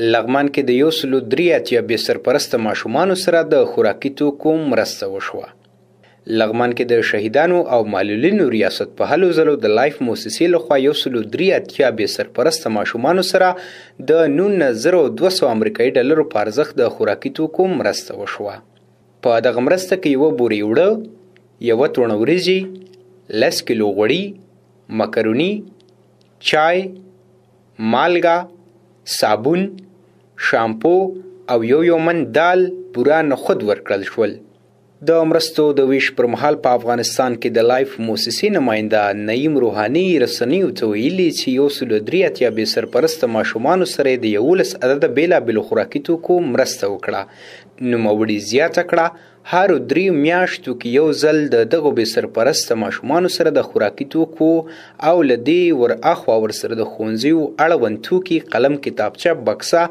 لغمان کې د 183 بې سرپرسته ماشومانو سره د خوراکي توکو مرسته وشوه. لغمان کې د شهیدانو او معلولینو ریاست په هلو ځلو د لایف موسسې لخوا 183 بې سرپرسته ماشومانو سره د 19,200 امریکایي ډالرو په ارزښت د خوراکي توکو مرسته وشوه. په دغه مرسته کې یوه بورۍ اوړه، یوه توڼه وریجې، 10 کیلو غوړي، مکروني، چای، مالګه، صابون، شامپو او یو یو من دال، بوره، نخود ورکړل شول. د مرستو د ویش پر مهال په افغانستان کې د لایف موسسې نماینده نعیم روحاني رسنیو ته ویلي چې 183 بې سرپرسته ماشومانو سره د 11 عدده بېلابېلو خوراکي توکو مرسته وکړه. نوموړي زیاته کړه، هرو 3 میاشتو کې یو ځل د دغو بې سرپرسته ماشومانو سره د خوراکي توکو او له دې ور اخوا ورسره د ښوونځیو اړوند توکي، قلم، کتابچه، بکسه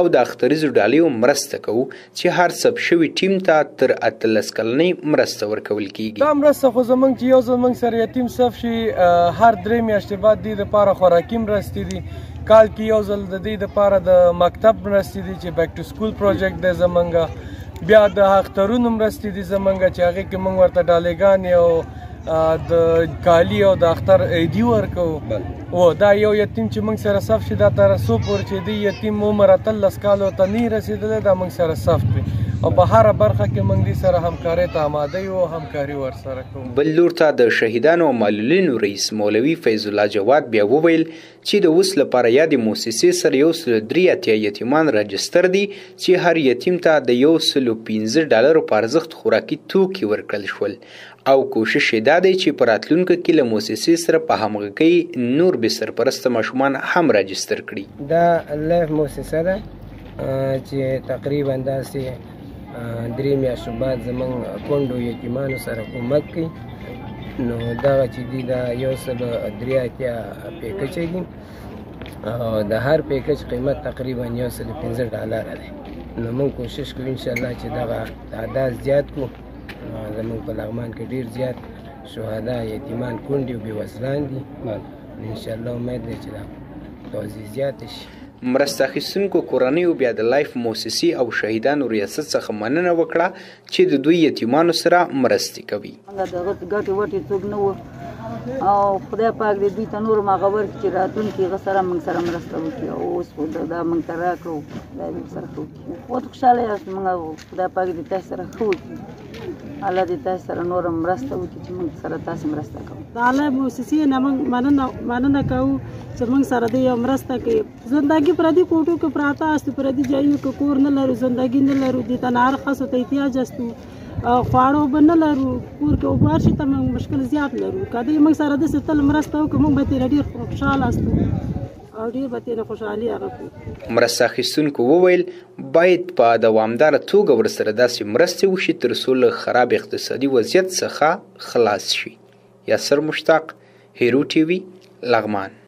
او د اختریزو ډالیو مرسته کوو چې هر ثبت شوي ټیم ته تر 18 کلنۍ مرسته ورکول کیږي. دا مرسته خو زمونږ چې یو ځل موږ سره یتیم صف شي، هر 3 میاشتې بعد دې دپاره خوراکي مرستې دي، کال کې یو ځل د دې دپاره د مکتب مرستې دي چې back to school project دی زمونږ، بیا د اخترونو مرستې دي زمونږ چې هغې کې موږ ورته ډالېګانې او د کالي او د اختر عیدي ورکوو. او دا یو یتیم چې موږ سره صف شي، دا تر څو پورې چې دی یتیم عمر 18 کالو ته نه رسېدلی، دا موږ سره صف وي او په هره برخه کې موږ دې سره همکارۍ ته اماده یو او همکاري ورسره کوو. بل لور ته د شهیدانو او معلولینو رئیس مولوي فیض الله جواد بیا وویل چې د اوس لپاره یادې موسسې سره 183 یتیمان راجستر دي چې هر یتیم ته د 105 ډالرو په ارزښت خوراکي توکي ورکړل شول او کوشش یې دا دی چې په راتلونکي کې له موسسې سره په همغږۍ نور بې سرپرسته ماشومان هم راجستر کړي. دا لایف موسسه ده چې تقریبا داسې 3 میاشتو بعد زمونږ کونډو یتیمانو سره کومک کوي. نو دغه چې دي دا 183 package دي او د هر package قیمت تقریبا 105 ډالره دی. نو موږ کوشش کوو انشاءالله چې دغه تعداد زیات کړو. زمونږ په لغمان کې ډېر زیات شهدا، یتیمان، کونډې او بېوزلان دي. انشاءالله امید دی چې دا توزیع زیاته شي. مرسته اخیستونکو کورنیو بیا د لایف موسسې او شهیدانو ریاست څخه مننه وکړه چې د دوی یتیمانو سره مرستې کوي. د ګټې وټې څوک نه و او خدای پاک دې دوی ته نور هغه ورکړي چې راتلونکي هغه سره موږ سره مرسته وکړي او اوس خو دا موږ ته راکړو، خدای دې سره ښه وکړي. خو خوشحاله یاست موږ، خدای پاک دې تاسو سره ښه وکړي، الله دې تاسو سره نور مرسته وکړي چې موږ سره تاسو مرسته کوو. د الله موسسې نه موږ مننه کوو چې موږ سره دې یو مرسته کوي. زندګي پردي کوټو کې پراته استو، پردي ځایونو کې کور نه لرو، زندګي نه لرو، دې ته هر خاصو ته احتیاج استو، خواړه اوبه نه لرو، کور کې اوبه هر شي ته موږ مشکل زیات لرو. که دوی موږ سره داسې تل مرسته وکړو، موږ به ترې ډېر خوشحاله استو او ډېر به ترې خوشحالي هغه کړو. مرسته اخیستونکو وویل باید په دوامداره توګه ورسره داسې مرستې وشي تر څو له خراب اقتصادي وضعیت څخه خلاص شي. یاسر مشتاق، هیرو ټي وي، لغمان.